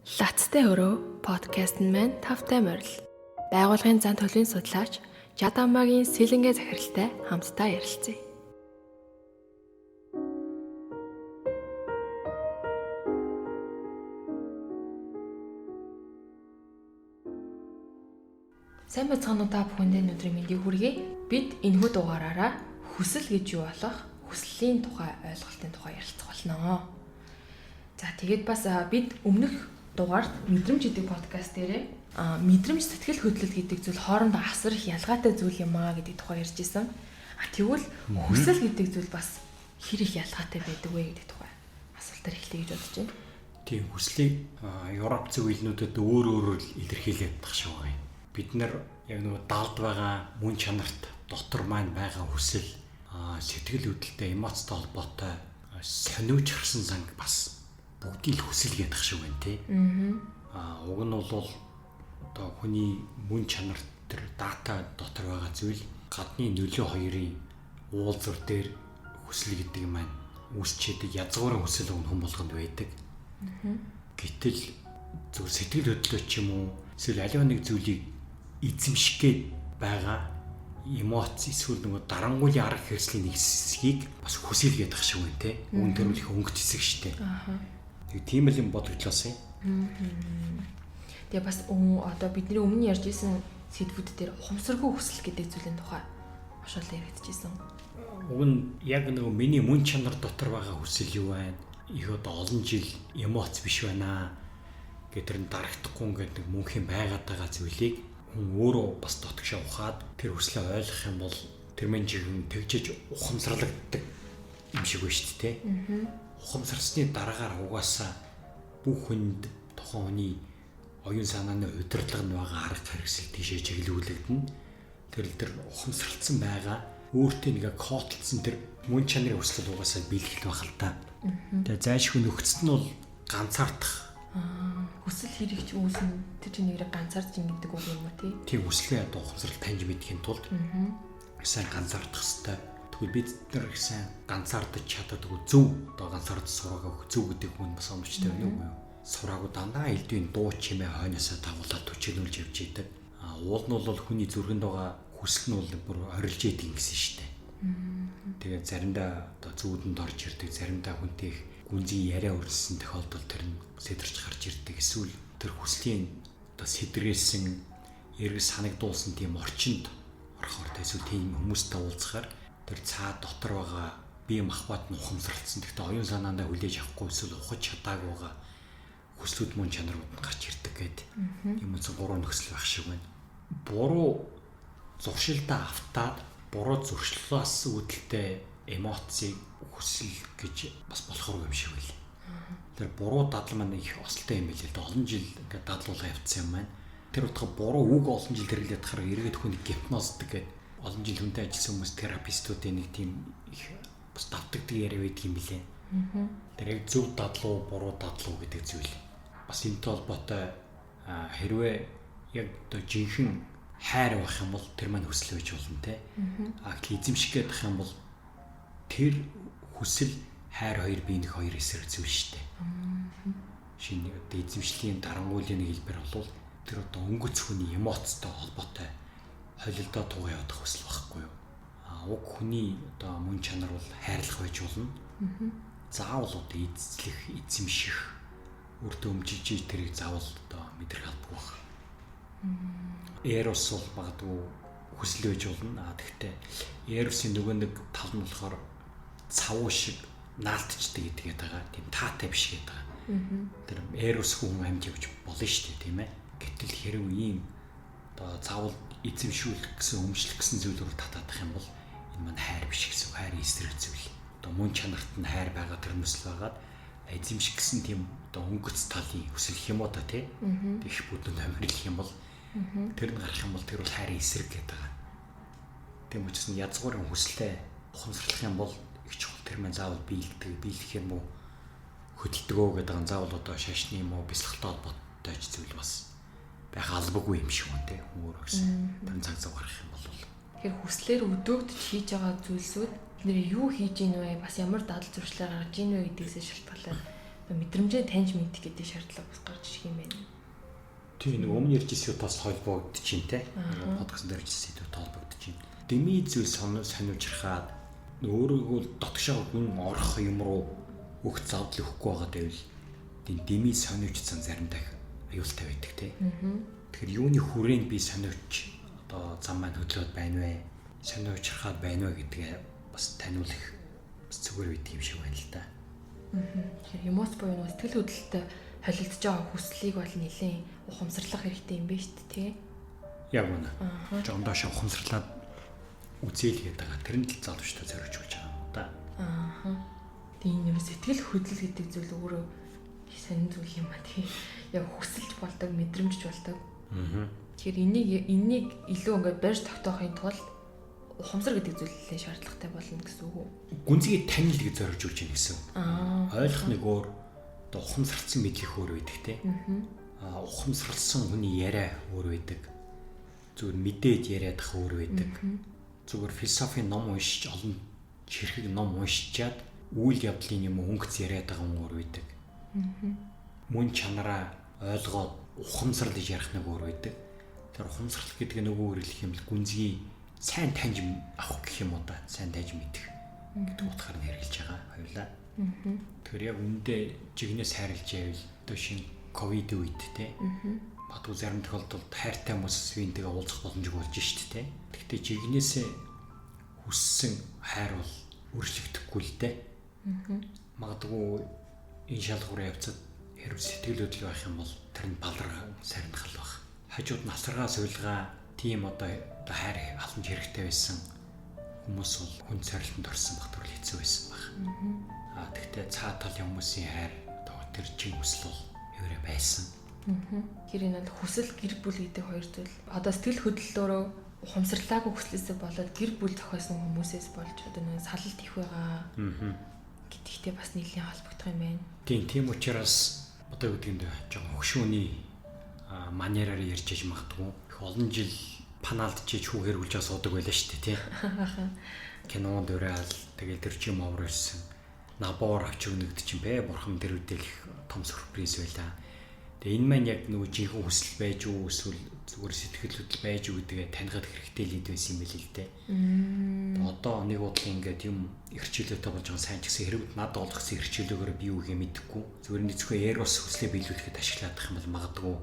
Лацтай өрөө подкаст нь маань тавтай морил. Байгууллагын зан төлөвийн судлаач Жадамагийн Сэлэнгэ захиралтай хамтдаа ярилцъя. Сайн байцгаана уу та бүхэндээ өнөөдрийн мэндийг хүргэе. Бид энэхүү дугаараараа хүсэл гэж юу болох, хүслийн тухай ойлголтын тухай ярилцах болно. За тэгээд бас бид өмнөх дугаарт мэдрэмж гэдэг подкаст дээрээ мэдрэмж сэтгэл хөдлөл гэдэг зүйл хоорондоо асар их ялгаатай зүйл юм аа гэдэг тухай ярьж исэн. А тэгвэл хүсэл гэдэг зүйл бас хэр их ялгаатай байдаг вэ гэдэг тухай асуултаар эхлэе гэж бодож байна. Тийм, хүслийг Европ зөв илнүүдэд өөр өөрөөр илэрхийлээд тах шиг байгаа юм. Бид нар яг нөгөө далд байгаа мөн чанарт дотор маань байгаа хүсэл сэтгэл хөдлөлтэй эмоцтой холбоотой сониуж харсан занг бас бүгдийг л хүсэл гэдэг шиг байна тий. Аа уг нь бол одоо хүний мөн чанарт тэр дата дотор байгаа зүйл гадны нөлөө хоёрын уулзвар дээр хүсэл гэдэг маань үүсчээдэг язгуурын хүсэл хүн болгонд байдаг. Гэтэл зөв сэтгэл хөдлөө ч юм уу эсвэл аливаа нэг зүйлийг эзэмших гээд байгаа эмоц эсвэл нөгөө дарангуйлын арга хэрэгслийн нэг хэсгийг бас хүсэл гэдэг шиг байна те. Үүн тэр их өнгөт хэсэг штэ. Тэг тийм л юм бодогдлоос юм. Тэгээ бас одоо бидний өмнө ярьж исэн сэдвүүд дээр ухамсаргүй хүсэл гэдэг зүйлийн тухай маш олон яригдчихсэн. Уг нь яг нөгөө миний мөн чанар дотор байгаа хүсэл юу байна? Их одоо олон жил эмоц биш байна гэдэг тэр нь дарагдахгүй ингээд нэг мөнх юм байгаад байгаа зүйлийг хүн өөрөө бас дотгошоо ухаад тэр хүслээ ойлгох юм бол тэр мэн жигэн тэгжиж ухамсарлагддаг юм шиг байна шүү дээ. Ухамсарсны дараагаар угаасаа бүх хүнд тухайн хүний оюун санааны удирдлага нь байгаа арга хэрэгсэл тийшээ чиглүүлэгдэнэ. Тэр л тэр ухамсарлцсан байгаа өөртөө нэгэ кодлцсон тэр мөн чанарын хүсэл угаасаа биелэх байх л та. Тэгээ зайлшгүй нөхцөл нь бол ганцаардах. Хүсэл хэрэгч үүснэ тэр чинь нэрээ ганцаардж ингэдэг үг юм уу тий? Тийм, хүслээ одоо ухамсарл таньж мэдэхин тулд сайн ганцаардах хэвээр. Тэгвэл бид нар их сайн ганцаардаж чаддаггүй зөв одоо ганцаардаж сураагүй зөв гэдэг хүн бас оновчтой байна уу юу? Сураагүй дандаа элдвийн дуу чимээ хойноосоо дагуулаад төчөөнүүлж явж идэг. А уул нь бол хүний зүрхэнд байгаа хүсэл нь бол бүр орилж идэг гэсэн шүү дээ. Тэгээд заримдаа одоо зүүдэнд орж ирдэг, заримдаа хүнтэй их гүнзгий яриа өрнөсөн тохиолдолд тэр нь сэтэрч гарч ирдэг. Эсвэл тэр хүслийн одоо сэтрээсэн эрг санагдуулсан тийм орчинд орохоор эсвэл тийм хүмүүстэй уулзахаар тэр цаа дотор байгаа бие махбод нь ухамсарлцсан. Гэхдээ оюун санаандаа хүлээж авахгүй эсвэл ухаж чадаагүй байгаа хүслүүд мөн чанарууд нь гарч ирдэг гээд юм үсэн гурван нөхцөл байх шиг байна. Буруу зуршилдаа автаад буруу зуршлаас үүдэлтэй эмоцийг хүсэл гэж бас болохоор юм шиг байл. Тэр буруу дадлал маань их осолтой юм билээ л дээ. Олон жил ингээд дадлуулаа явцсан юм байна. Тэр утга буруу үг олон жил хэрэглээд тахаар эргээд хүн гипноздаг гэдэг олон жил хүнтэй ажилласан хүмүүс терапевтүүдийн нэг тийм их бас давтагддаг яриа байдаг юм билээ. Тэр яг зөв дадлуу буруу дадлуу гэдэг зүйл бас энэтэй холбоотой хэрвээ яг одоо жинхэнэ хайр байх юм бол тэр маань хүсэл байж болно те. А гэтэл эзэмших гэдэг юм бол тэр хүсэл хайр хоёр биеийн хоёр эсрэг зүйл шүү дээ. Шинэ одоо эзэмшлийн дарангуйлын нэг хэлбэр бол тэр одоо өнгөц хүний эмоцтой холбоотой холилдоо тугаа явах хүсэл байхгүй юу? А уг хүний одоо мөн чанар бол хайрлах байж болно. Заавал одоо эзлэх, эзэмших, өөртөө өмжиж тэрийг заавал одоо мэдрэх албагүй байх. Эрос бол магадгүй хүсэл байж болно. А тэгтээ эросын нөгөө нэг тал нь болохоор цавуу шиг наалтчдаг гэдэг байгаа. Тийм таатай биш гэдэг байгаа. Тэр эрос хүн амьд явж болно шүү дээ, тийм ээ. Гэтэл хэрв ийм одоо заавал эзэмшүүлэх гэсэн өмчлөх гэсэн зүйл рүү татаадах юм бол энэ маань хайр биш гэсэн, хайр эсрэг зүйл. Одоо мөн чанарт нь хайр байгаа тэр нүсэл байгаад эзэмших гэсэн тийм одоо өнгөц талын хүсэл юм уу та тий. Их бүдэнд амирлах юм бол тэр нь гарах юм бол тэр бол хайр эсрэг гэдэг байгаа. Тийм учраас язгуурын хүслээ ухамсарлах юм бол их чухал тэр маань заавал биелдэг, биелэх юм уу хөдөлдөгөө гэдэг нь заавал одоо шашны юм уу бясалгалтай холбоотой ч зүйл бас байх албагүй юм шиг байна те хүн өөрөө гэсэн. Тэр цаг зав гарах юм бол тэгэхээр хүслээр өдөөгдөж хийж байгаа зүйлсүүд бид нэр юу хийж ийн вэ? Бас ямар дадал зуршлаа гаргаж ийн вэ гэдгээс шалтгаалаад Мэдрэмжээ таньж мэдэх гэдэг шаардлага бас гарч ирэх юм байна. Тийм, нэг өмнө ярьж ирсэн бас холбогдож чинь те. Подкаст дээр ярьж ирсэн холбогдож чинь. Дэмий зүйл сониучрахаад өөрийгөө дотгошоо хүн орох юм руу өгч завдал өгөхгүй байгаа гэвэл тийм дэмий сониучсан заримдаа аюултай байдаг те. Тэгэхээр юуны хүрээнд би сониуч одоо зам маань хөдлөөд байна вэ? Сониучрахаад байна вэ гэдгээ бас таниулах бас зүгээр байдаг юм шиг байна л да. Тэгэхээр эмоц буюу нөгөө сэтгэл хөдлөлтөй холилдож байгаа хүслийг бол нэлээд ухамсарлах хэрэгтэй юм байна шүү дээ, тий? Яг үнэ. Жондоош ухамсарлаад үзээл гэдэг байгаа. Тэрэнд л залуучтай зориулж өгч байгаа юм да. Тийм, энэ сэтгэл хөдлөл гэдэг зүйл өөрөө сонин зүйл юм а, тий. Яг хүсэлж болдог, мэдрэмжж болдог. Тэгэхээр энийг илүү ингээд барьж тогтоохын тулд ухамсар гэдэг зүйл нэлээд шаардлагатай болно гэсэн үг үү? Гүнзгий танил гэж зориулж өгч байна гэсэн. Ойлгох нэг өөр, одоо ухамсарлсан мэдлэх өөр байдаг те. Ухамсарлсан хүний яриа өөр байдаг. Зүгээр мэдээд яриадах өөр байдаг. Зүгээр философийн ном уншиж, олон ширхэг ном уншичаад үйл явдлын юм өнгөц яриад байгаа хүн өөр байдаг. Мөн чанараа ойлгоод ухамсарлаж ярих нэг өөр байдаг. Тэр ухамсарлах гэдэг нь нөгөө хэлэх юм л гүнзгий сайн таньж авах гэх юм уу да. Сайн таньж мэдэх гэдэг утгаар нь хэрэгжилж байгаа хоёулаа. Тэгэхээр яг үндэ жигнэс хайрлаж байвал одоо шинэ ковид үед те. Магадгүй зарим тохиолдолд хайртай хүмүүс свинтэйгээ уулзах боломжгүй болж шít те. Гэхдээ жигнэсээ хүссэн хайр бол өөрчлөгдөхгүй л дээ. Магадгүй энэ шалгуурын явцад хэрв сэтгэл хөдлөл байх юм бол тэр нь балархан сарнихал байх. Хажууд нь асаргаа сувилгаа тийм одоо хайр халамж хэрэгтэй байсан хүмүүс бол хүн сорилтонд орсон баг төрөл хэцүү байсан баг. Тэгтээ цаа талын хүмүүсийн хайр одоо тэр чин хүсэл бол хэврээ байсан. Тэгэхээр энэ бол хүсэл, гэр бүл гэдэг хоёр зүйл. Одоо сэтгэл хөдлөлөөрөө ухамсарлаагүй хүслээсээ болоод гэр бүл зохиосон хүмүүсээс болж одоо нэг салалт их байгаа гэдэгтэй бас нэлийн холбогдох юм байна. Тийм учраас одоо юу гэдэг юм бэ? Жохон хөшөөний манераар ярьж яж магадгүй. Их олон жил панаалд чиж хүүхээр хүлж байгаа суудаг байлаа шүү дээ, тий. Кинонд уриал тэгэл тэр чим овр ирсэн. Набор авч өгнөгд чинь бэ. Бурхан тэр үедээ их том сюрприз байлаа. Тэгээ энэ маань яг нөгөө жинхэнэ хүсэл байж уу эсвэл зүгээр сэтгэл хөдлөл байж уу гэдгээ танихад хэрэгтэй л байсан юм байл л дээ. Одоо нэг бодлоо ингээд юм эрхчлөөтэй болж байгаа сайн ч гэсэн хэрэг над олгосон эрхчлөөгөөр би юу гээ мэдэхгүй. Зүгээр нэг зөвхөн эрос хүслээ биелүүлэхэд ашиглах юм бол магадгүй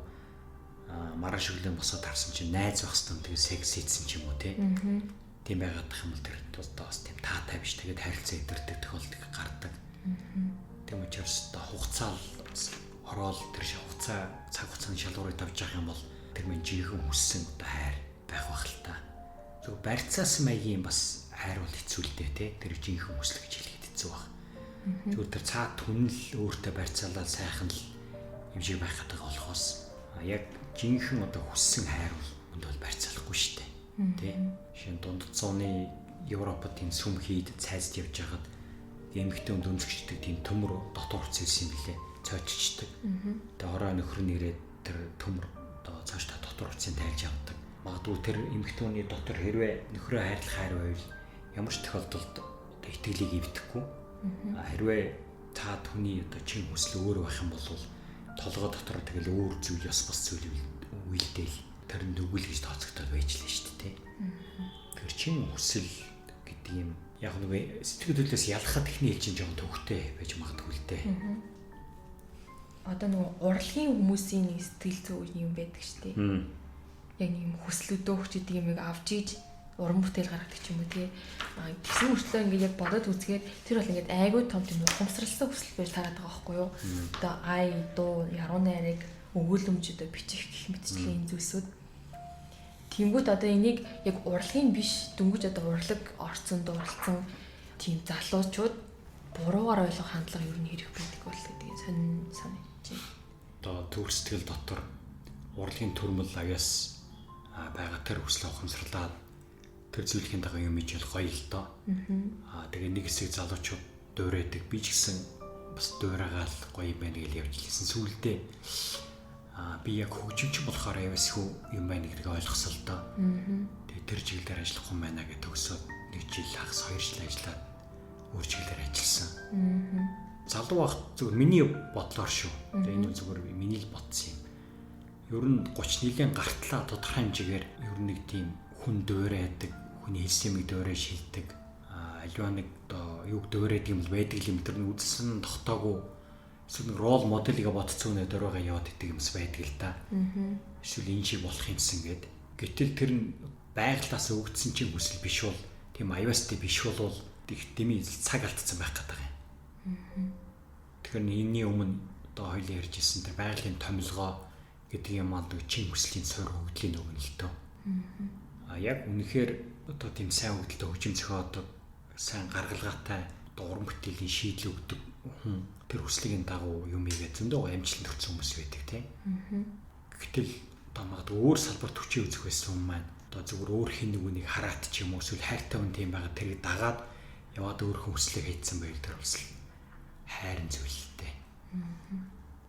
маргааш өглөө босоод харсан чинь найз байх хэвээр тэгээ секс хийсэн ч юм уу тий. Тийм байгаадах юм бол тэр одоо бас тийм таатай биш. Тэгээд харилцаа эдэрдэг тохиолдол гардаг. Тийм учраас одоо хугацаа ороод тэр хугацаа цаг хугацааны шалгуурыг тавьж явах юм бол тэр минь жинхэнэ хүссэн одоо хайр байх байх л та. Зөв барьцаасан маягийн бас хайр бол хэцүү л дээ тий. Тэр жинхэнэ хүсэл гэж хэлэхэд хэцүү баг. Зүгээр тэр цаад түнэл өөртөө барьцаалаад сайхан л юм шиг байх гэдэг болохоос яг жинхэнэ одоо хүссэн хайр бол үнд бол барьцаалахгүй шүү дээ. Тий. Шинэ дунд зууны Европод тийм сүм хийд цайзд явж байхад эмэгтэй хүн дүнзгчдэг тийм төмөр дотор цэлсэн юм билээ. Цойччдаг. Тэгээ орой нөхөр нь ирээд тэр төмөр одоо цаашдаа дотор утсыг тайлж явдаг. Магадгүй тэр эмэгтэй хүний дотор хэрвээ нөхрөө хайрлах хайр байвал ямар ч тохиолдолд одоо итгэлийг эвдэхгүй. Хэрвээ цаад хүний одоо чин хүсэл өөр байх юм бол толгой дотор тэгэл өөр зүйл ёс бос зүйл үйлдээл тэр нүгэл гэж тооцогдоод байж лээ шүү дээ. Тэр чин хүсэл гэдэг юм яг нэг сэтгэл хөдлөлөөс ялахад эхний ээлжин жоохон төвхтэй байж магадгүй л дээ. Одоо нөгөө урлагийн хүмүүсийн нэг сэтгэл зүй юм байдаг шүү дээ. Яг нэг юм хүсэл өдөөх гэдэг юмыг авч иж уран бүтээл гаргадаг ч юм уу тий. Тэгсэн мөртлөө ингээд яг бодоод үзэхээр тэр бол ингээд айгүй том тийм ухамсарласан хүсэл байж тараад байгаа байхгүй юу? Одоо ай, дуу, яруу найраг, өгүүлэмж одоо бичих гэх мэтчлийн зүйлсүүд. Тэнгүүт одоо энийг яг урлагийн биш дөнгөж одоо урлаг орцсон, дурлцсан тийм залуучууд буруугаар ойлгох хандлага ер нь хэрэг байдаг бол гэдгийг сонин санагдаж байна. Одоо төр сэтгэл дотор урлагийн төрмөл авьяас байгаа тэр хүсэл ухамсарлаад тэр зүйлхийн дагуу юм ижил гоё л доо. Тэгээ нэг хэсэг залуучууд дуурайдаг. Би ч гэсэн бас дуурайгаал гоё юм байна гэж явж лээсэн. Сүүлдээ би яг хөгжимч болохоор авьяасгүй юм байна гэдгийг ойлгосон л доо. Тэгээ тэр чиглэлээр ажиллах юм байна гэж төгсөөд нэг жил хагас 2 жил ажиллаад өөр чиглэлээр ажилласан. Залуу байх зүгээр миний бодлоор шүү. Тэгээ энэ зүгээр миний л бодсон юм. Ер нь 30 нилийн гартлаа тодорхой хэмжээгээр ер нь нэг тийм хүн дуурайдаг, хүний хэлсэн юмыг дуурай шилдэг. Аливаа нэг одоо юг дуурайдаг юм л байдаг юм. Тэр нэг үзсэн тогтоогүй эсвэл нэг рол моделийг бодцсон үнэ дөрөөгөө яваад идэг юмс байдаг л та. Эсвэл энэ шиг болох юмсан гэд. Гэтэл тэр нь байглаас өгдсөн чинь хүсэл биш бол тийм аюултай биш болвол их дэмий цаг алдсан байх гэдэг юм. Тэгэхээр энэний өмнө одоо хоёлын ярьж ирсэн тэр байгалийн томилгоо гэдэг юм аа нэг чин хүслийн суурь хөгжлийн өгнө л дөө. А яг үнэхээр одоо тийм сайн хөгжилтэй хөгжим зохиодог, сайн гаргалгаатай одоо уран бүтээлийн шийдэл өгдөг хүн тэр хүслийн дагуу юм хийгээд зөндөө амжилтанд хүрсэн хүмүүс байдаг тийм. Гэтэл одоо магадгүй өөр салбарт хүчээ үзэх байсан хүн маань одоо зүгээр өөр хин нэгүнийг хараат ч юм уу эсвэл хайртай хүн тийм байгаа тэрийг дагаад яваад өөрийнхөө хүслийг хийцэн байвал тэр бас хайрын зүйлтэй.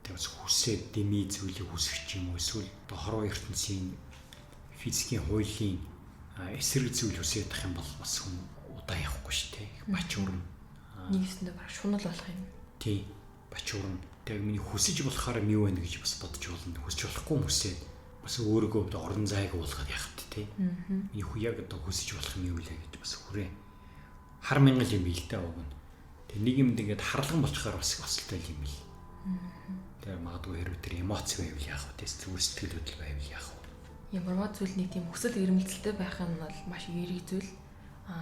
Тэгээс хүсээ дэмий зүйлийг хүсэх ч юм уу эсвэл одоо хорвоо ертөнцийн физикийн хуулийн эсрэг зүйл хүсээд тах юм бол бас хүн удаа явахгүй шүү дээ. Бач урна. Нийгсэндээ баг шунал болох юм. Тий. Бач урна. Тэгээ миний хүсэж болохоор юм юу вэ гэж бас бодож болно. Хүсэж болохгүй хүмүүсээ бас өөрийгөө одоо орон зайг уулгаад явах тий. Миний хүү яг одоо хүсэж болох юм юу лээ гэж бас хүрээ. Хар мянгал юм бил дээ уг нь. Тэгээ нэг юмд ингээд харлан болчихоор бас их осолтой юм бил. Тэгээ магадгүй хэрвээ тэр эмоц байвал яах вэ? Зүгээр сэтгэл хөдлөл байвал яах вэ? Ямарваа зүйл нэг тийм хүсэл эрмэлзэлтэй байх нь бол маш эерэг зүйл.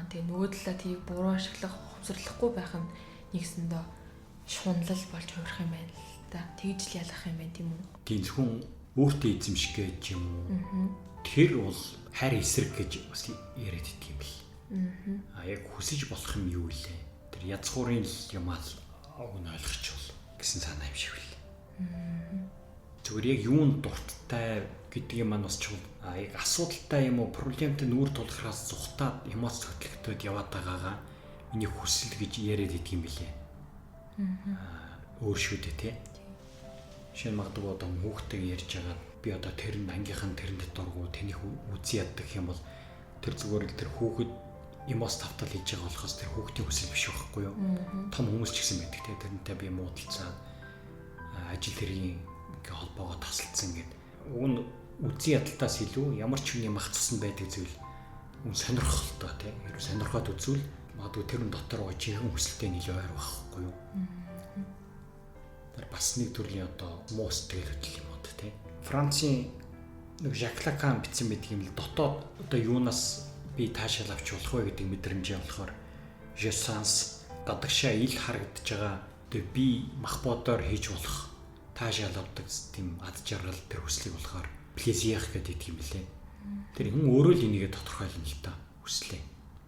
Тэгээ нөгөө талаа тийг буруу ашиглах, ухамсарлахгүй байх нь нэгсэндээ шунлал болж хувирах юм байна л да. Тэгж л ялах юм байна тийм үү? Тийм зөвхөн өөртөө эзэмших гэж юм уу? Тэр бол хайр эсрэг гэж бас яриад идэх юм бэл. А яг хүсэж болох юм юу вэ? Тэр язгуурын л юмаа л уг нь ойлгочихвол гэсэн санаа юм шиг үл. Зүгээр яг юунд дурттай гэдэг юм маань бас чухал. А яг асуудалтай юм уу, проблемтай нүүр тулгахаас зүхтаад эмоц хөтлөгдөд яваад байгаагаа миний хүсэл гэж яриад идэх юм билээ. Өөр шүү дээ тий. Шинэ магадгүй одоо хүүхдтэйг ярьж байгаа би одоо тэрэнд ангийнхан тэрэнд дургу тэнийг үзий яддаг юм бол тэр зүгээр л тэр хүүхэд эмоц тавтал хийж байгаа болохоос тэр хүүхдийн хүсэл биш байхгүй юу? Том хүмүүс ч гэсэн байдаг тий. Тэрнтэй би муудалцаад ажил хэргийн ингээ холбоогоо тасалдсан гэд. Уг нь үзий ядалтаас илүү ямар ч хүний мах цуснд байдаг зүйл үн сонирхолтой тий. Хэрвээ сонирхоод үзвэл магадгүй тэр нь дотор байгаа жинхэнэ хүсэлтэй нь илүү ойр байхгүй юу? Тэр бас нэг төрлийн одоо муу сэтгэл хөдлөл юм уу тий. Францын нэг Жак Лакан бичсэн байдаг юм л дотоод одоо юунаас би таашаал авч болох вэ гэдэг мэдрэмжээ болохоор je sens гадагшаа ил харагдаж байгаа одоо би мах бодоор хийж болох таашаал авдаг тийм ад жаргал тэр хүслийг болохоор plaisir гэдэг юм лээ. Тэр хүн өөрөө л энийгээ тодорхойлно л та хүслээ.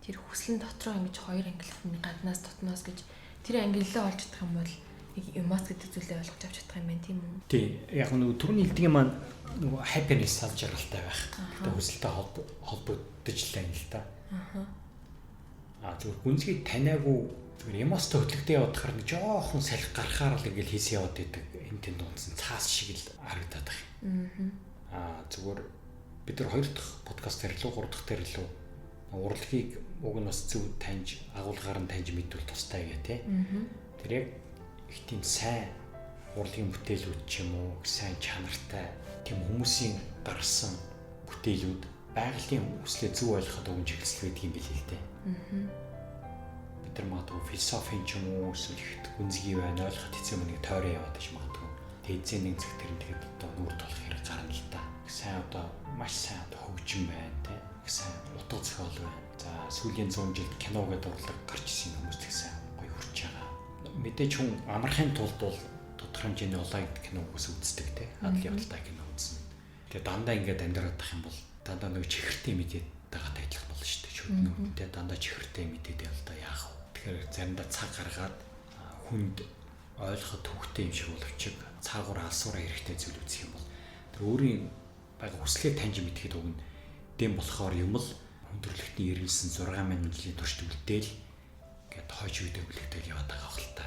Тэр хүсэл нь дотроо ингэж хоёр ангиллах нь гаднаас дотноос гэж тэр ангиллаа олж чадах юм бол нэг эмоц гэдэг зүйлээ ойлгож авч чадах юм байна тийм үү? Тий. Яг нөгөө түрүүний хэлдэг юм маань нөгөө happiness ад жаргалтай байх. Гэтэ хүсэлтэй холбогдож л байна л та. Аа зүгээр гүнзгий таниагүй зүгээр эмоцтой хөдлөгтэй яваад хахаар нэг жоохон салхи гарахаар л ингээл хийсэн яваад идэг. Энэ тэнд дундсан цаас шиг л харагдаад байх юм. Аа зүгээр бид нар хоёр дахь подкаст дээр лөө гурав дахь дээр лөө урлагийг уг нь бас зөв таньж агуулгаар нь таньж мэдвэл тустай гэ тэ. Тэр яг их тийм сайн урлагийн бүтээлүүд ч юм уу сайн чанартай тийм хүмүүсийн гаргасан бүтээлүүд байгалийн хүслээ зөв ойлгоход өгөн чиглэл байдаг юм билээ л дээ. Бид нар магадгүй философийн ч юм уу эсвэл их гүнзгий байна ойлгоход хэцүү юм нэг тойрон яваад иж магадгүй. Тэзээ нэг цаг тэр нь тэгээд одоо нүүр тулах хэрэг гарна л та. Сайн одоо маш сайн одоо хөгжим байна те. Их сайн утга зохиол байна. За сүүлийн 100 жилд кино гэдэг урлаг гарч ирсэн хүмүүс их сайн гоё хүрч байгаа. Мэдээж хүн амрахын тулд бол тодорхой хэмжээний улаан кино үгээс үздэг те. Адал явдалтай кино үзнэ. Тэгээ дандаа ингээд амьдраад тах юм бол дандаа нэг чихэртэй мэдээд байгаатай адилхан болно шүү дээ. Шүднүүд те дандаа чихэртэй мэдээд байл та яах вэ? Тэгэхээр заримдаа цаг гаргаад хүнд ойлгоход төвхтэй юм шиг боловч цаагуур алсуураа хэрэгтэй зүйл үзэх юм бол тэр өөрийн байгаа хүслээ таньж мэдхэд уг нь дэм болохоор юм л хүндрэлтний ирэлсэн 6000 жилийн туршид үлдээл ингээд хойч үедээ үлдэл яваад байгаа хэл та.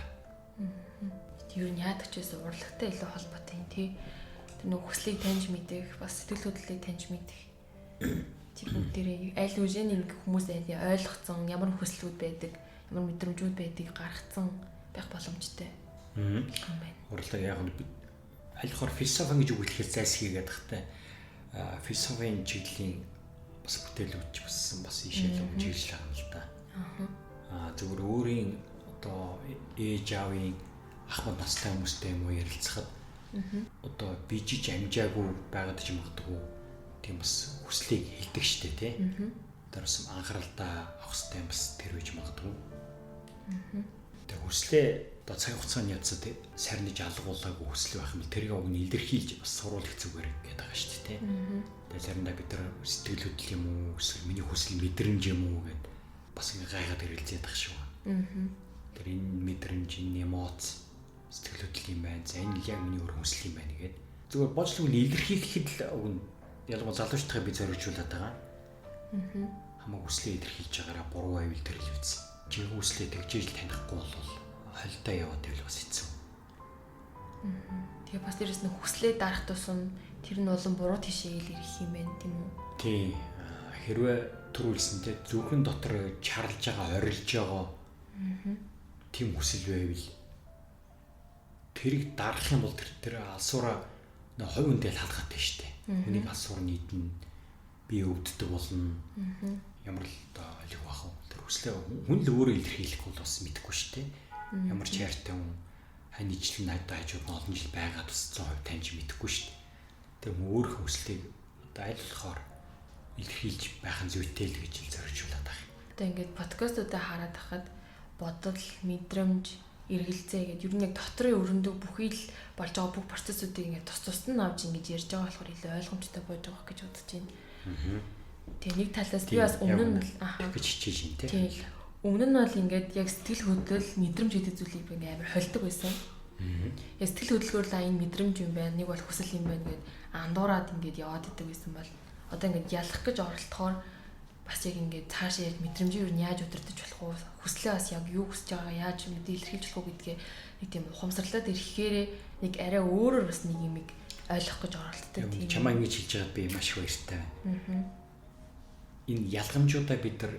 Ер нь яадаг ч байсан урлагтай илүү холбоотой юм тий. Тэр нэг хүслийг таньж мэдэх, бас сэтгэл хөдлөлийг таньж мэдэх. Тэр бүгдээрээ аль үжийн нэг хүмүүс аль ойлгоцсон ямар хүслүүд байдаг, ямар мэдрэмжүүд байдгийг гаргацсан байх боломжтой. юм байна. Урлаг яг нь аль болохоор философи гэж үг хэлэхээр зайлсхийгээд тахтай философийн чиглэлийн бас бүтээлүүд ч бассан бас ийшээ л чиглэл байгаа юм л да. Аа зөвхөн өөрийн одоо ээж аавын ахмад настай хүмүүстэй юм уу ярилцахад одоо бижиж амжаагүй байгаад ч магадгүй тийм бас хүслийг хэлдэг штэ тий. Тэр бас анхааралдаа авах хэрэгтэй бас тэр үеж магадгүй. Тэгээ хүслээ одоо цаг хугацааны явцад сарниж алгуулаагүй хүсэл байх юм бол тэрийг уг нь илэрхийлж бас сурвалах зүгээр гэдэг байгаа шүү дээ. Тэгээ заримдаа бид нар сэтгэл хөдлөл юм уу эсвэл миний хүсэл мэдрэмж юм уу гэд бас ингээ гайхаад хэрэлзээд байгаа шүү. Тэр энэ мэдрэмж, энэ эмоц сэтгэл хөдлөл юм байна. За энэ яг миний өөр хүсэл юм байна гэд. Зүгээр бодлого нь илэрхийлэхэд л уг нь ялангуяа залуучдаа би зориулжуулаад байгаа. Хамаг хүслээ илэрхийлж байгаараа буруу байвал тэр л үз. Жинхэнэ хүслээ тэгжээж л танихгүй бол холдоо яваад байвал бас хэцүү. Тэгээ бас дээрэс нь хүслээ дарах тусам тэр нь улам буруу тийшээ ил ирэх юм байна тийм үү? Тий. Хэрвээ төрүүлсэнтэй зүрхэн дотор чарлж байгаа, орилж байгаа тийм хүсэл байвал тэрийг дарах юм бол тэр алсуураа хувь хүндээ л хадгатай шүү дээ. Хүнийг алсуур нь идэнэ, би өвддөг болно. Ямар л одоо олиг бах вэ? Тэр хүслээ хүн л өөрөө илэрхийлэхгүй бол бас мэдэхгүй шүү дээ. Ямар ч хайртай хүн хань ижил найдаа хажууд нь олон жил байгаад бас 100% таньж мэдэхгүй шүү дээ. Тэр хүн өөрийнхөө хүслийг одоо аль болохоор илэрхийлж байх нь зүйтэй л гэж зориулжуулаад байгаа юм. Одоо ингээд подкастуудаа хараад байхад бодол, мэдрэмж, эргэлзээ гэдэг ер нь яг дотрын өрөндөг бүхий л болж байгаа бүх процессуудыг ингээд тус тусад нь авч ингэж ярьж байгаа болохоор илүү ойлгомжтой болж байгаа гэж бодож байна. Тэгээ нэг талаас би бас өмнө нь гэж хичээж юм те. Өмнө нь бол ингээд яг сэтгэл хөдлөл, мэдрэмж гэдэг зүйлийг би ингээд амар холдог байсан. Яг сэтгэл хөдлөлөөр л энэ мэдрэмж юм байна, нэг бол хүсэл юм байна гэд андуураад ингээд яваад идэг байсан бол одоо ингээд ялах гэж оролдохоор бас яг ингээд цаашаа яг мэдрэмжийг юу яаж удирдах болох вэ? Хүслээ бас яг юу хүсэж байгаагаа яаж мэдээ илэрхийлж болох уу гэдгээ нэг тийм ухамсарлаад ирэхээрээ нэг арай өөрөөр бас нэг юм ойлгох гэж оролддог тийм. Чамаа ингэж хэлж байгаад би маш их баяртай байна. Энэ ялгамжуудаа бид нар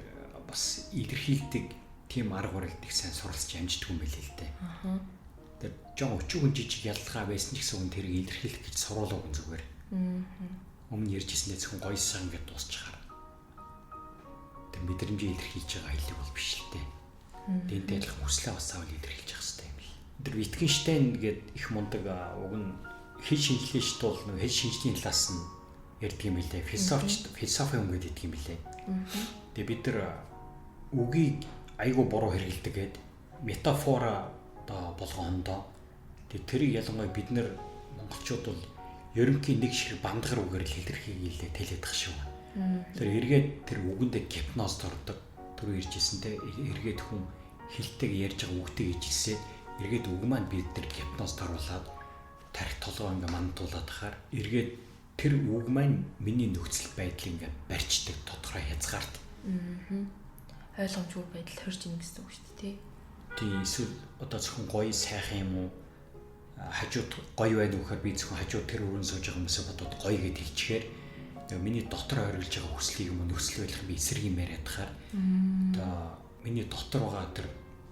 бас илэрхийлдэг тийм арга барилыг сайн суралцж амждаг юм байл л дээ. Тэр жон өчүүхэн жижиг ялгаа байсан ч гэсэн хүн тэрийг илэрхийлэх гэж суруулаагүй зүгээр. Өмнө ярьжсэнээ зөвхөн гоёсан гэдээ дуусчихаар. Тэр мэдрэмжээ илэрхийлж байгаа хэлэг бол биш л дээ. Дэнтэй адилхан хүслээ бас заавал илэрхийлж явах хэрэгтэй юм бил. Тэр Wittgenstein гээд их мундаг уг нь хэл шинжилгээчд бол нэг хэл шинжлэлийн талаас нь ярьдаг юм билээ. Философч, философи хүн гэдэг юм билээ. Тэгээ бид нар үгийг айгүй буруу хэрэгэлдэг гээд метафора одоо болгоондоо. Тэгээ тэрийг ялангуяа бид нар монголчууд бол ерөнхий нэг шиг бандгар үгээр л илэрхийлээ тэлээд тах шиг байна. Тэр эргээд тэр үгэндээ гипноз ордог. Түрүү иржсэн те эргээд хүн хэлтэйг ярьж байгаа үгтэйг ижилсээд эргээд үг маань бид тэр гипноз оруулаад тарих толгой ингээ мандуулаад хахаар эргээд тэр үг маань миний нөхцөл байдлыг ингээ барьчдаг тодорхой хязгаарт. Ойлгомжгүй байдал хорж ийн гэсэн үг шүү дээ. Тийм эсвэл одоо зөвхөн гоё сайхан юм уу хажууд гоё байна уу гэхээр би зөвхөн хажууд тэр өрөөнд сууж байгаа хүмүүсээ бодоод гоё гэд хэлчихээр миний дотор орилж байгаа хүслийг юм уу нөхцөл байдлыг би эсрэг юм яриад хахаар одоо миний дотор байгаа тэр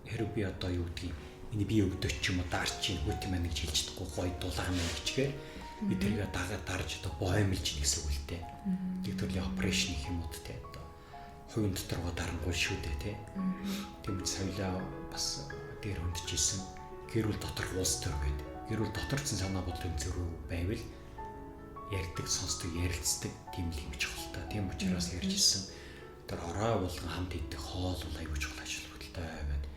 хэрэг би одоо юу гэдгийг миний бие өвдөж ч юм уу дарч чинь хөт юм байна гэж хэлж чадахгүй гоё дулаан байна гэчгээр би тэрийг дагаад дарж одоо боомлж ийн гэсэн үг л дээ. Нэг төрлийн операшн гэх юм уу те одоо хувийн дотор байгаа дарангуй шүү дээ те. Тийм ч соёлоо бас дээр хүндчихсэн гэр бүл доторх улс төр гээд гэр бүл доторцсон санаа бодлын зөрүү байвал ярьдаг, сонсдог, ярилцдаг тийм л юм чухал та. Тийм учраас ярьж ирсэн. Тэр орой болгон хамт идэх хоол бол аягүй чухал ач холбогдолтой байдаг.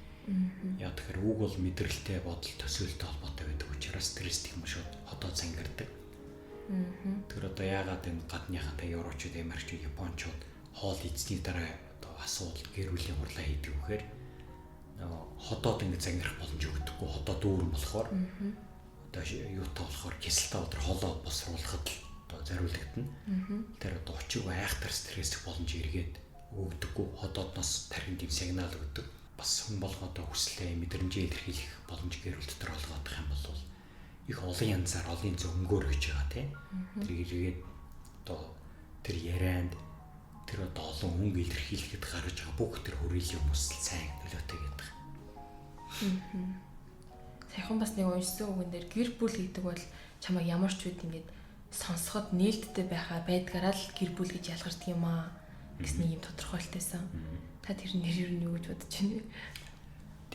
Яг тэгэхээр үг бол мэдрэлтэй, бодол, төсөөлөлтэй холбоотой байдаг учраас тэрээс тийм шууд ходоо зангардаг. Тэр одоо яагаад энэ гадныхантай европчууд, америкчууд, япончууд хоол идсэний дараа одоо асуудал гэр бүлийн хурлаа хийдэг вэхээр ходоод ингэ зангарах боломж өгдөггүй ходоо дүүрэн болохоор одоо юутай болохоор кислота өдр холоо босруулахад л одоо зориулагдана. Тэр одоо учиргүй айхтар стресс боломж эргээд өгдөггүй ходоодноос тархинд тийм сигнал өгдөг. Бас хүн болго одоо хүслээ мэдрэмжээ илэрхийлэх боломж гэр бүл дотор олгоодох юм бол их олон янзаар олон зөнгөөр гэж байгаа тийм. Тэр эргээд одоо тэр ярианд тэр одоо олон хөнгө илэрхийлэхэд гарч байгаа бүх тэр хүрээллийн хүмүүс сайн нөлөөтэй гэдэг. Саяхан бас нэг уншсан үгэн дээр гэр бүл гэдэг бол чамайг ямар ч үед ингээд сонсоход нээлттэй байхаа байдгаараа л гэр бүл гэж ялгардаг юм аа гэсэн нэг юм тодорхойлтойсэн. Та тэр нэр юу нь юу гэж бодож байна вэ?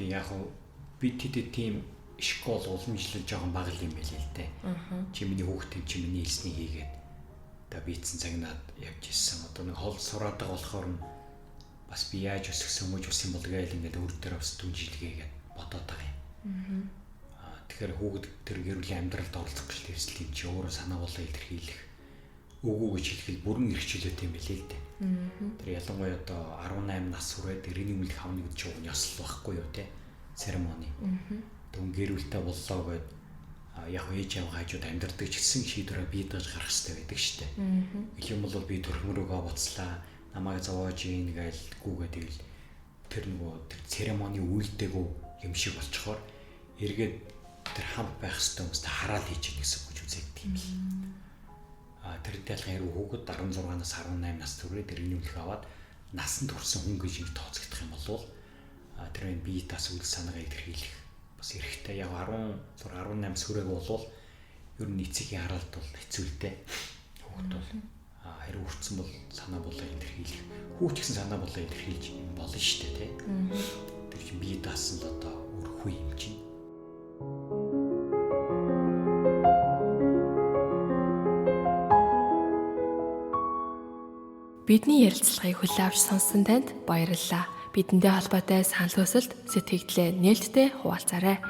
Тэг яг хуу би тэд тийм школ уламжлал жоохон бага юм байл л дээ. Чи миний хүүхдийн чи миний хэлснийг хийгээд одоо бийцэн цагнаад явж исэн. Одоо нэг хол сураад байгаа болохоор нь бас би яаж өсгсөн мөж ус юм бол гээл ингээд өөр дээр бас түнжилгээгээд бодоод байгаа юм. Тэгэхээр хүүхэд тэр гэр бүлийн амьдралд оролцох гэж тэрсэл юм чи өөрөө санаа болоо илэрхийлэх үгүй гэж хэлэхэд бүрэн эрхчлөөтэй юм билээ л дээ. Тэр ялангуяа одоо 18 нас хүрээд иргэний өмнөх авна гэдэг чинь ёслол байхгүй юу те. Церемони. Тэгвэл гэр бүлтэй боллоо гэд яг ээж аав хажууд амьдардаг ч гэсэн шийдвэрээ бий дагж гарах хэрэгтэй байдаг шүү дээ. Гэх юм бол би төрхмөрөөгөө буцлаа. Намайг зовоож ийн гээл гүгээ тэгэл тэр нөгөө тэр церемони үйлдэгүү юм шиг болчхоор эргээд тэр хамт байх хэрэгтэй хүмүүстэй хараал хийж гин гэсэн үг үзэгдэх юм л. Тэрнтэй адилхан хэрэг хүүхэд 16-наас 18 нас төрээд иргэний өмнөх аваад насанд хүрсэн хүн гэж ингэ тооцогдох юм бол тэр энэ бие тас үйл санаагаа илэрхийлэх бас эрхтэй. Яг 16 18 сүрээг болвол ер нь эцгийн хараалт бол хэцүү л дээ. Хүүхэд бол хэрэг хүрсэн бол санаа болоо илэрхийлэх. Хүү ч гэсэн санаа болоо илэрхийлж болно шүү дээ, тий. Тэр чинь бие даасан л одоо өрхүү юм чинь. Бидний ярилцлагыг хүлээн авч сонссон танд баярлалаа. Бидэнтэй холбоотой санал хүсэлт, сэтгэгдлээ нээлттэй хуваалцаарай.